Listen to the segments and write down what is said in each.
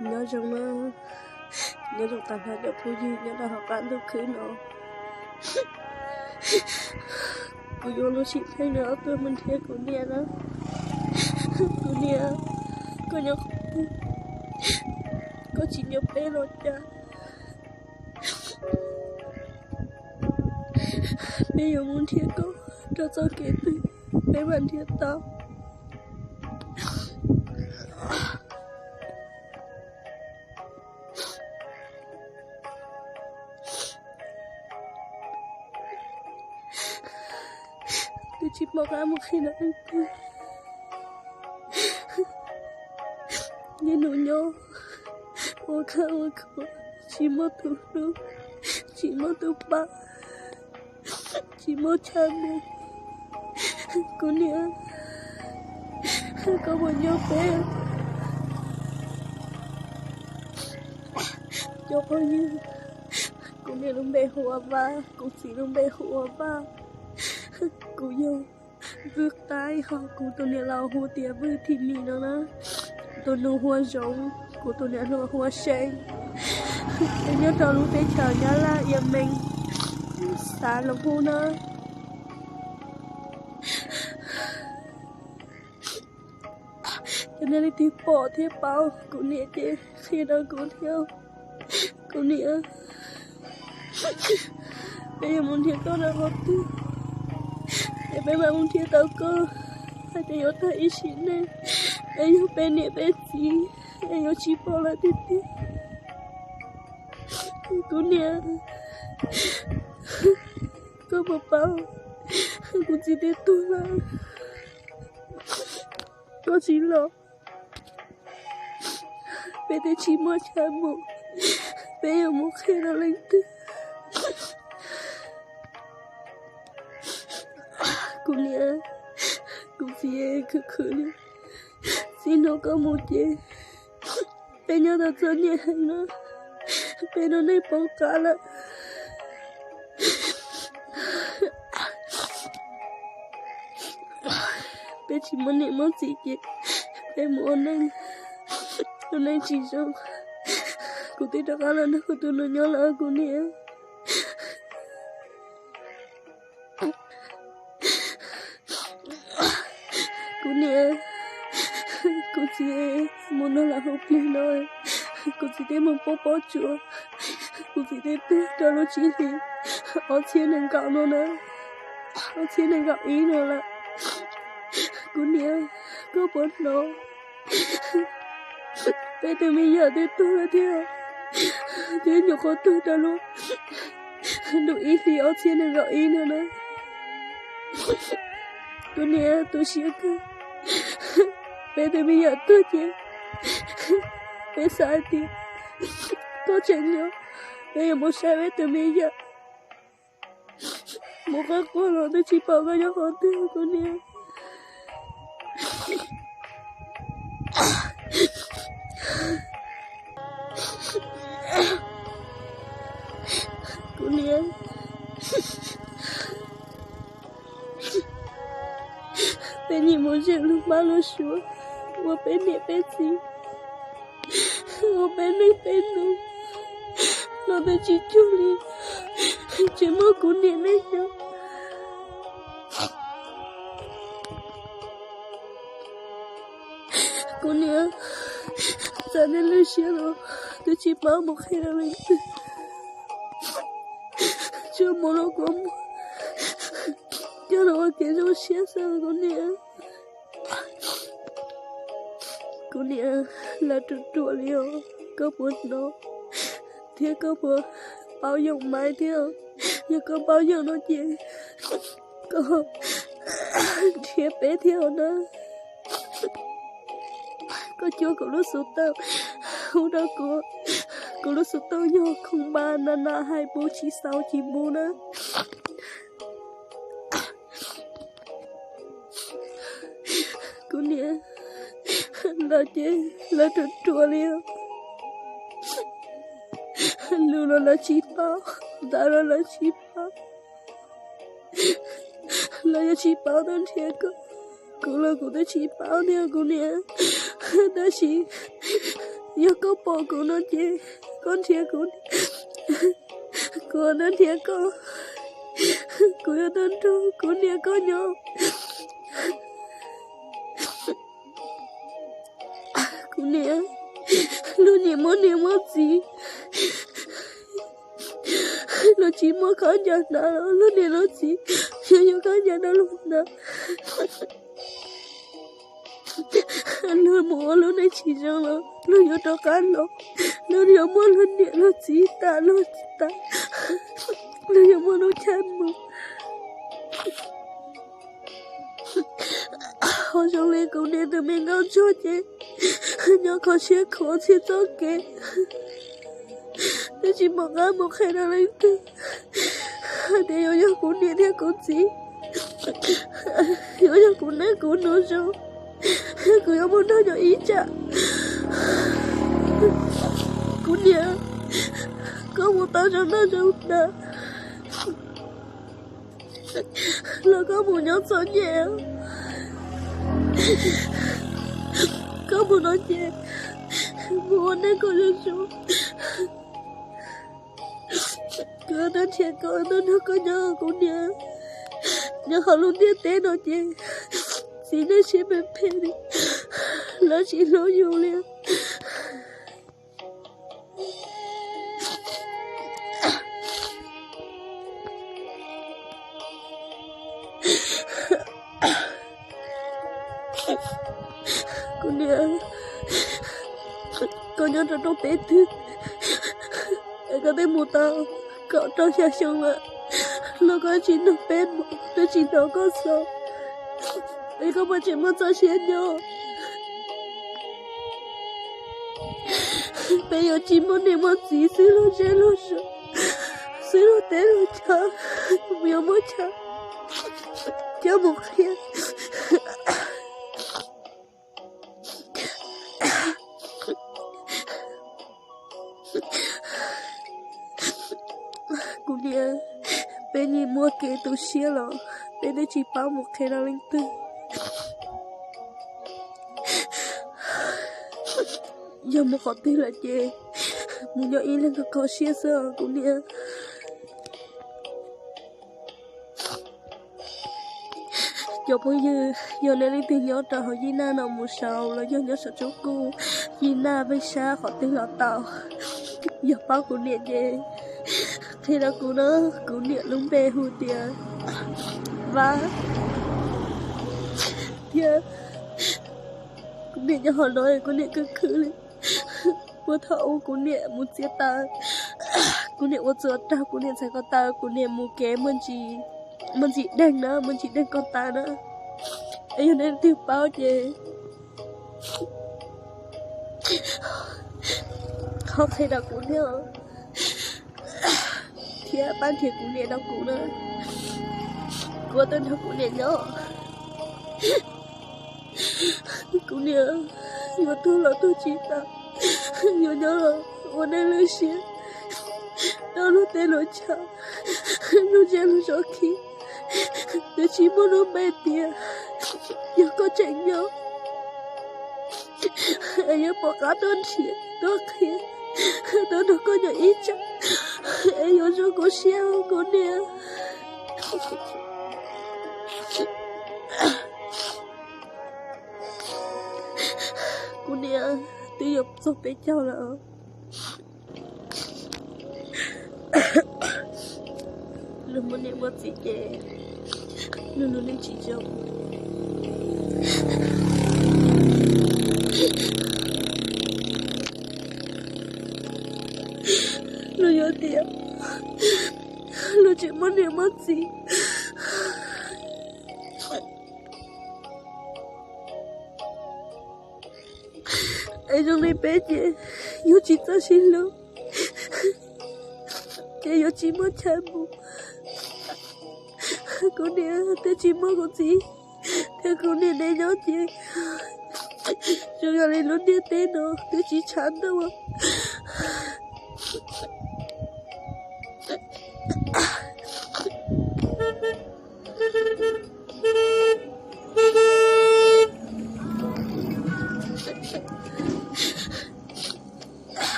Nyob zoo na, nyob zoo tag nrho cov phooj ywg nyob rau hauv qab ntuj khwb no. Kuv yuav lub tshim pheej no tuaj mus nrhiav kuv niam na. Kuv niam, koj nyob qhov twg? Koj tsis nyob peb los cas? Peb yuav mus nrhiav koj rau txoj kev twg peb mam nrhiav tau. Twb tsis pom qab mus qhia rau leej twg. Niaj hnub nyob ua khab ua khuav, tsis muaj tus hlub, tsis muaj tus pab, tsis muaj chaw mus. Kuv niam, koj puas nyob peb? Cov phooj ywg, kuv niam lub npe hu ua Vaj, kuv txiv lub npe hu ua Vaj. Kuv yog Vwj Qaib, ho kuv tus niam laus hu tias Vwj Thim Mis no na. Tus nus hu ua Zoov, kuv tus niam hluas hu ua See. Peb nyob rau lub teb chaws Nyab Laj Ia Mees, xav Loos Hub na. Yog nej leej twg pom thiab paub kuv niam ces qhia rau kuv thiab. Kuv niam, peb yuav mus nrhiav koj rau qhov twg es peb mam mus nrhiav tau koj, hais tias yuav tag ib sim neej es yog peb niam peb txiv es yuav tsis pom lawm tiag tiag. Kuv niam, koj puas paub, kuv txiv twb tuag lawm, koj tsis los, peb twb tsis muaj chaw mus, peb yuav mus qhia rau leej twg? Kuv niam, kuv txiv khwv khwv li, txij hnub koj mus ces peb nyob tau txom nyem heev na, peb lub neej poob qab lawm. Peb tsis muaj niam muaj txiv ces peb mus ua neej, ua neej tsis zoo. Kuv twb rov qab los nrog kuv tus nus nyob lawm kuv niam. Kuv niam, kuv txiv mus no los hu plig no, kuv txiv twb mus poob pob tsuas, kuv txiv twb tuag rau lub tsib hlis ob txhiab nees nkaum no na, ob txhiab nees nkaum ib no lawm. Kuv niam, koj puas hnov? Peb tus me nyuam twb tuag lawm thiab, twb nyuam qhuav tuag rau lub, lub ib hlis ob txhiab nees nkaum ib no na. Kuv niam, tu siab kawg. Peb tus me nyuam tuag ces peb xav hais tias koj tseem nyob, peb yuav mus saib peb tus me nyuam. Mus qab quaj los twb tsis pom koj nyob qhov twg kuv niam. Kuv niam, peb nyias mus zeem lub mab lub suab ua peb niam peb txiv, ua peb neej peb nus los twb tsis cuag li, tsis muaj kuv niam nej nyob. Kuv niam, txawm nej lwj siab los twb tsis pab mus qhia rau leej twg. Tsuas mus los kuv mus, coj los ua kev zoo siab xwb kuv niam. Kuv niam, lawv ruam ruam li os, koj puas hnov thiab koj puas paub Yooj Maiv thiab? Yog koj paub Yooj no ces koj nrhiav peb thiab os na. Koj cuab kuv lub xov tooj hu rau kuv, kuv lub xov tooj yog khoo npa na na hais pub tsis xaus tsis pub na. Kuv niam, lawv ces lawv ruam ruam li os. Lus los lawv tsis paub, ntawv los lawv tsis paub. Lawv yuav tsis paub tuaj nrhiav koj, kuv los kuv twb tsis paub thiab kuv niam. Tab sis Yog koj pom kuv no ces koj nrhiav kuv, kuv yuav tuaj nrhiav koj, kuv yuav tuaj nrog kuv niam koj nyob. Kuv niam, luag nyiam muaj niam muaj txiv, luag tsis muaj khaub ncaws hnav los luag niam luag txiv yuav yuav khaub ncaws rau luag hnav. Luag mus ua lub neej tsis zoo los luag yuav rov qab los, luag yuav muaj luag niam luag txiv tas luag tsis tas, luag yuav muaj lub chaw mus. Ho zoo li kuv niam tus me nkauj ntsuag ces nyob kho siab khuav txhij txoj kev, twb tsis pom qab mus qhia rau leej twg hais tias yuav yog kuv niam thiab kuv txiv, yuav yog kuv neej kuv nus zoo, kuv yuav mus nrog nyob ib tsam. Kuv niam, koj mus tau zoo noj zoo hnav los koj mus nyob txom nyem, koj mus no ces mus ua neej kom zoo zoo. Kuv tuaj nrhiav koj, tuaj nrog koj nyob kuv niam. Nyob hauv lub ntiaj teb no ces txiv neej siab phem phem li, lawv tsis hlub yus li. Kuv niam, koj nyob rau rooj teb twg es koj twb mus tau kaum rau xya xyoo lawm los koj tsis nug peb mus, twb tsis hnov koj xov, es koj puas tseem muaj txoj sia nyob? Peb yuav tsis muaj niam muaj txiv xwb, luag zej luag zos, xwb luag teb luag chaw, yuav muab chaw coj mus qhia. Kuv niam, peb nyias muaj kev tu siab los peb twb tsis paub mus qhia rau leej twg. Yog mus qhov twg lawm ces mus nyob ib leeg kho kho siab xwb os kuv niam. Cov phooj ywg, yog nej leej twg nyob rau hauv Yij Naj no mus saud los yog nyob saum Tsoob Kuj, Yij Naj, Pej Sab, qhov twg los tau, yog paub kuv niam ces qhia rau kuv na. Kuv niam lub npe hu tias Vab, thiab kuv niam nyob hauv no kuv niam khwv khwv li. Puag thaum ub kuv niam mus txiav taws, kuv niam ua txuas rau, kuv niam txhais ko taw, kuv niam mus kev Muaj Ntsis Deeg na, Muaj Ntsis Deeg ko taw na. Es yog nej leej twg paub ces ho qhia rau kuv thiab, thiab pab nrhiav kuv niam rau kuv na. Kuv tuaj nrog kuv niam nyob. Kuv niam yuav tuag los tuag tsis tau, yuav nyob los ua neej lwj siab rau luag tej luag chaw, luag zej luag zos khi, twb tsis muaj lub npe tias yog koj tseem nyob es yuav pom qab tuaj nrhiav tuaj qhia, tuaj nrog koj nyob ib tsam es yuav zoo kuv siab kuv niam. Kuv niam, twb yuav txog peb caug lawm. Luag muaj niam muaj txiv ces luag lub neej tsis zoo. Luag yuav tias luag tseem muaj niam muaj txiv. Es zoo li peb ces yuav tsis txawj sib hlub, ces yuav tsis muaj chaw mus. Kuv niam twb tsis muaj kuv txiv thiab kuv niam nej nyob ces zoo yam li lub ntiaj teb no twb tsis tshav ntuj.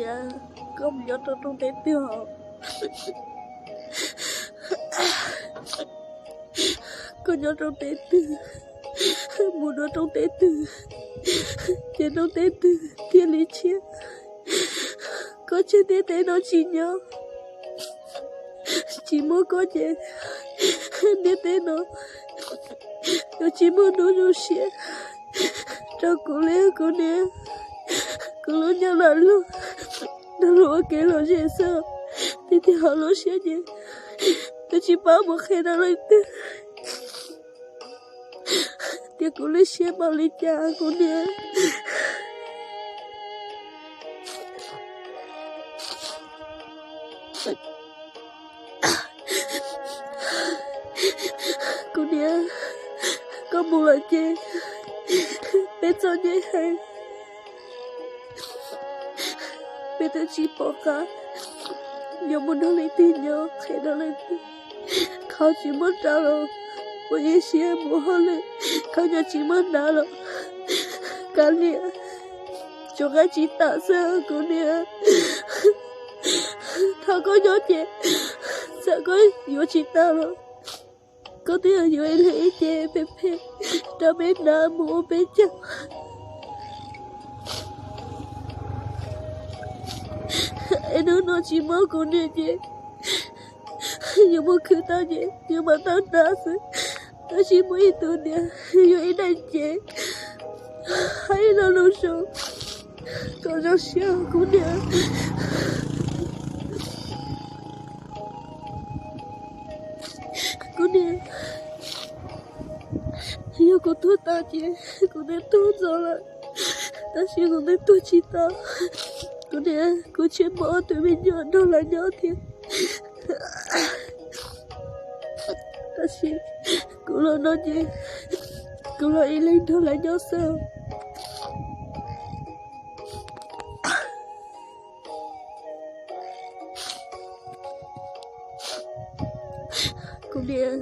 Koj mus nyob rau rooj teb twg os? Koj nyob rooj teb twg, mus dua rooj teb twg, ces rooj teb twg thiaj li tshiab. Koj tseg ntiaj teb no tsis nyob, tsis muaj koj ces ntiaj teb no yuav tsis muaj hnub zoo siab rau kuv li kuv niam. Kuv lub nyob los luag, nrog luag ua kev lom zem xwb, tiag tiag ho lub siab ces twb tsis paub mus qhia rau leej twg tias kuv lub siab npaum li cas kuv niam. Kuv niam, koj mus lawm ces peb txom nyem heev, peb twb tsis pom qab yuav mus nrog leej twg nyob, qhia rau leej twg. Khaub tsis muaj rau los ua ib siab mus hauj lwm, khaub ncaws tsis muaj hnav los kav liam, tsuas nqa tsis tau xwb kuv niam. Thaum koj nyob ces txawm koj yuav tsis tau los koj twb yuav ib leeg ib ce phem phem rau peb hnav mus ua peb caug. Es hnub no tsis muaj kuv niam ces yuav mus khwv tau ces yuav mam tau hnav xwb. Tab sis muaj ib tug niam yog ib daim cev, hais ib lo lus zoo kom zoo siab kuv niam. Kuv niam, yog kuv tuag tas ces kuv twb tuag ntxov lawm, tab sis kuv twb tuag tsis tau. Kuv niam, kuv tseem muaj ob tug me nyuam nrog lawv nyob thiab, tab sis kuv los no ces kuv los ib leeg nrog lawv nyob xwb. Kuv niam,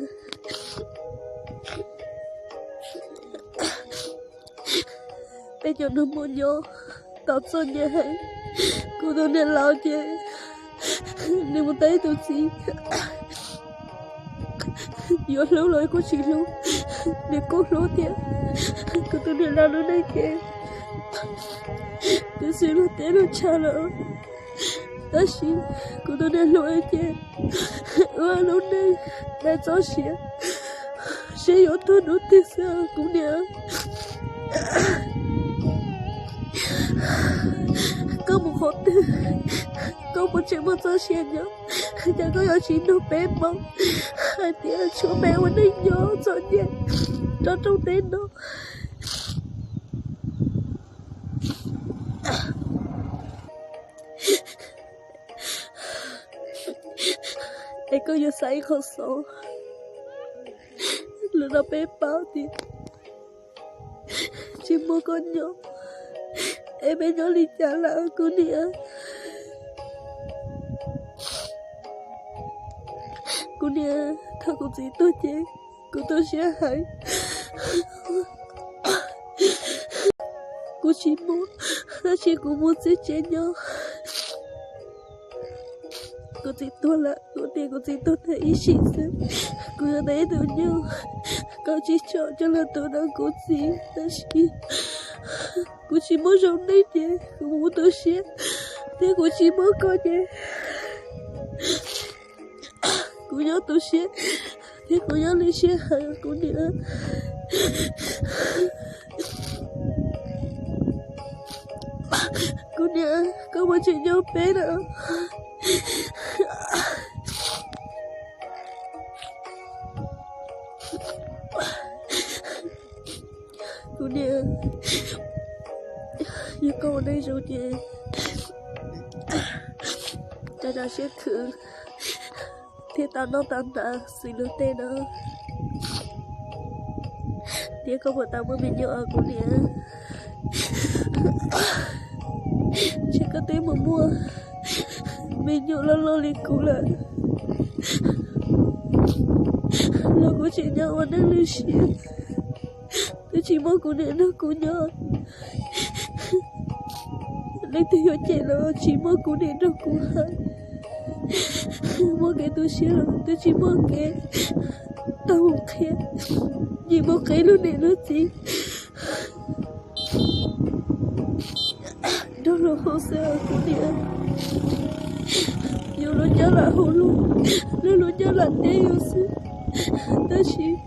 peb cov nus muaj nyob tau txom nyem heev. Kuv tus niam laus ces nws mus tau ib tug txiv, yuav hlub los kuj tsis hlub, nws kuj hlub thiab. Kuv tus niam laus lub neej ces twb xws luag tej lub tshav lawm, tab sis kuv tus niam hluas ces ua lub neej txoj sia, seb yuav tuag hnub twg xwb kuv niam. Koj mus qhov twg, koj puas tseem muaj txoj sia nyob? Cas koj yuav tsis nug peb hmoov hais tias tshuav peb ua neej nyob txom nyem rau rooj teb no? Es koj yuav xav ib qho xov los rau peb paub tias tsis muaj koj nyob, es peb nyob li cas lawm kuv niam? Kuv niam, thaum kuv txiv tuag ces kuv tu siab heev. Kuv tsis mus, tab sis kuv mus txog tsev nyob, kuv txiv tuag lawm, kuv tias kuv txiv tuag tag ib sim xwb, kuv yuav tau ib tug nyuj kaum tsib tsom coj los tu rau kuv txiv, tab sis kuv tsis muaj zoo neej ces kuv mus tu siab, thiab kuv tsis muaj koj ces kuv nyob tu siab, thiab kuv nyob lwj siab heev kuv niam. Kuv niam, koj puas tseem nyob peb na? Kuv niam, yog koj ua neej zoo ces rau rau siab khwv thiab tau noj tau hnav xws luag tej no, thiab koj puas tau muaj me nyuam os kuv niam? Ntshe koj twb mus muaj me nyuam loj loj li kuv lawm los kuv tseem nyob ua neej lwj siab, twb tsis muaj kuv niam nrog kuv nyob. Leej twg yuav cem los tsis muaj kuv niam nrog kuv hais. Muaj kev tu siab los twb tsis muaj kev tau mus qhia, nim mus qhia lub niam lub txiv nrog luag hu xwb kuv niam. Yus lub caj lam hu luag, luag lub caj lam teb yus xwb, tab sis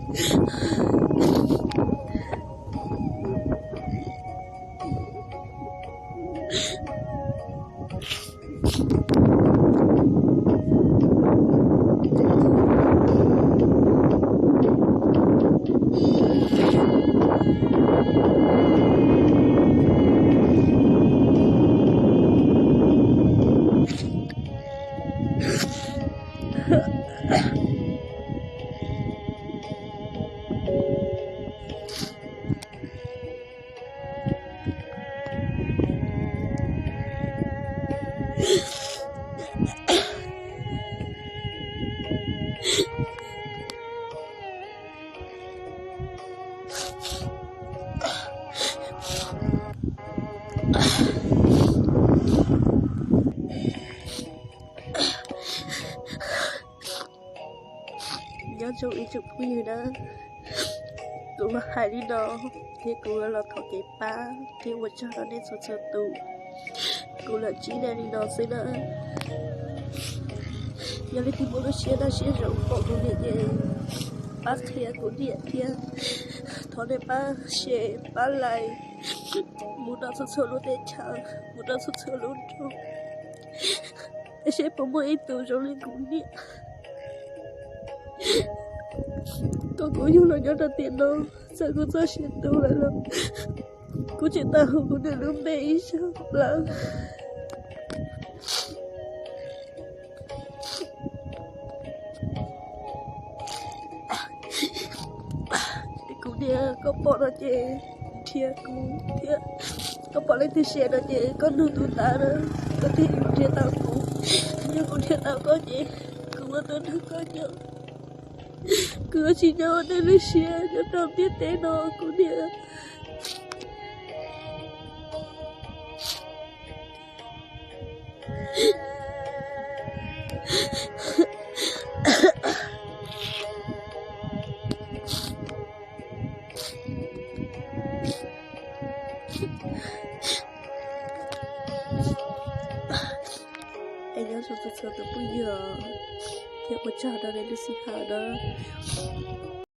Nyob zoo ib tsoom phooj ywg na, kuv los hais li no thiab kuv los thov kev pab thiab ua tsaug rau nej txhua txhua tus. Kuv los tsis dag li no xwb na. Yog leej twg muaj lub siab daj siab zoo pom kuv niam ces pab qhia kuv niam thiab. Thov nej pab share pab like mus rau txhua txhua lub teb chaws, mus rau txhua txhua lub nroog, es seb puas muaj ib tug zoo li kuv niam kom kuv yug los nyob rau tiam no. Txawm kuv txoj sia tu lawm los kuv tseem tau hu kuv niam lub npe ib zaug lawm. Kuv niam, koj pom no ces nrhiav kuv thiab, koj pom leej twg share no ces koj nug tus ntawd na, koj thiaj yuav nrhiav tau kuv. Yog kuv nrhiav tau koj ces kuv yuav tuaj nrog koj nyob. Kuv yuav tsis nyob ua nej lub siab nyob rau ntiaj teb no kuv niam. Es nyob zoo txhua txhua tus phooj ywg, thiab ua tsaug rau nej lub sij hawm na.